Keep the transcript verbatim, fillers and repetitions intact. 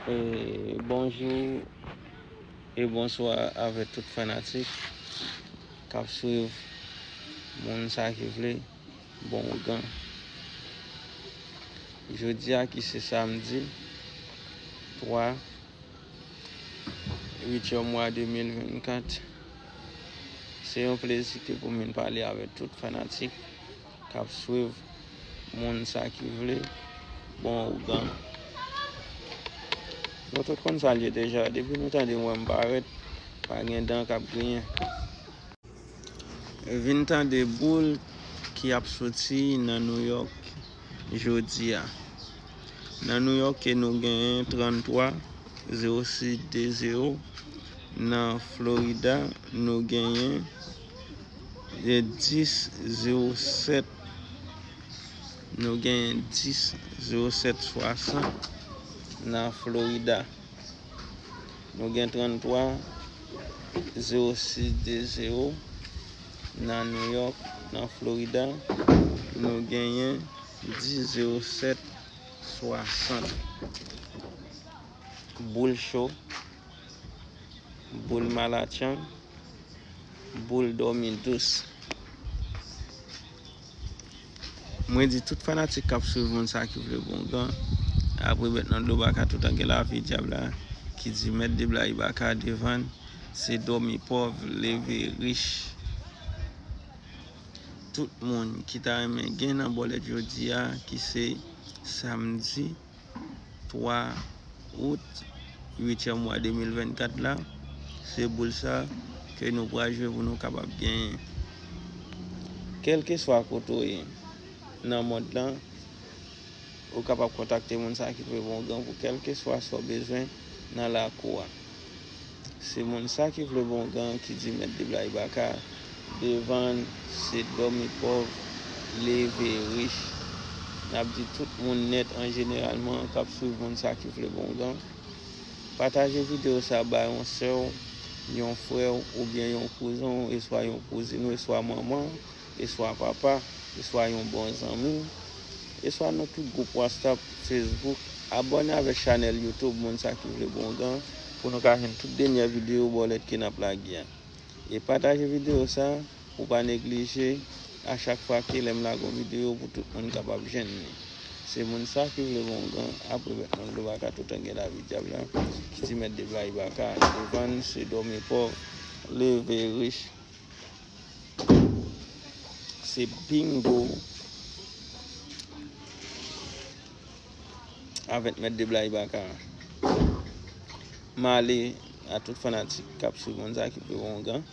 E bonjou e bonswa avèk tout fanatik k ap swiv Moun Sa Ki Vle Bon Ougan. Jodi a ki se samdi twa uityèm mwa de mil vennkat, se yon plezi ke pou m vin pale avèk tout fanatik k ap swiv Moun Sa Ki Vle Bon Ougan. Nou tout konn sa l ye deja, depi nou tande m wè m parèt, pa gen dan k ap griyen. Vin tande boul ki ap soti nan Nouyòk jodi a. Nan Nouyòk ke nou genyen tranntwa zewo sis de zewo. Nan Florida nou genyen dis zewo sèt. Nou genyen dis zewo sèt swasant nan Florida. Nou gen tranntwa zewo sis de zewo nan Nouyòk, nan Florida. Nou genyen dis zewo sèt swasant. Boul cho, boul malatchann, boul dòmi dous. Mwen di tout fanatik k ap swiv Moun Sa Ki Vle Bon Ougan, apre bèt nan dlo baka, toutan gen lavi dyab la, ki di mèt de blayi baka devan l, se dòmi pòv, leve rich. Tout moun ki ta renmen gen nan bòlèt jodi a, ki se samdi twa out, uityèm mwa de mil vennkat la, se boul sa ke nou pral jwe pou nou kapab genyen. Kèlkeswa kote w ye nan mond lan, ou kapab kontakte Moun Sa Ki Vle Bon Ougan pou kèlkeswa sa w bezwen nan lakou a. Se Moun Sa Ki Vle Bon Ougan ki di mèt de blayi baka, devan l se dòmi pòv, leve rich. N ap di tout moun nèt an jeneralman k ap swiv Moun Sa Ki Vle Bon Ougan, pataje videyo sa ba yon sè w, yon frè w, oubyen yon kouzen w, eswa yon kouzin w, eswa manman w, eswa papa, eswa yon bon zanmi w, eswa nan tout gwoup WhatsApp, Facebook. Abòne avèk chanèl YouTube Moun Sa Ki Vle Bon Ougan pou nou ka jwenn tout dènyè videyo bòlèt ke n ap lage a. E pataje videyo sa pou pa neglije a chak fwa ke lè m lage yon videyo pou tout moun kapab jwenn li. Se Moun Sa Ki Vle Bon Ougan, apre bèt nan dlo baka, toutan gen lavi dyab la, ki di mèt de blayi baka, devan l se dòmi pòv, leve rich. Se bingo avèk mèt de blayi baka. M ale a tout fanatik k ap swiv Moun Sa Ki Vle Bon Ougan.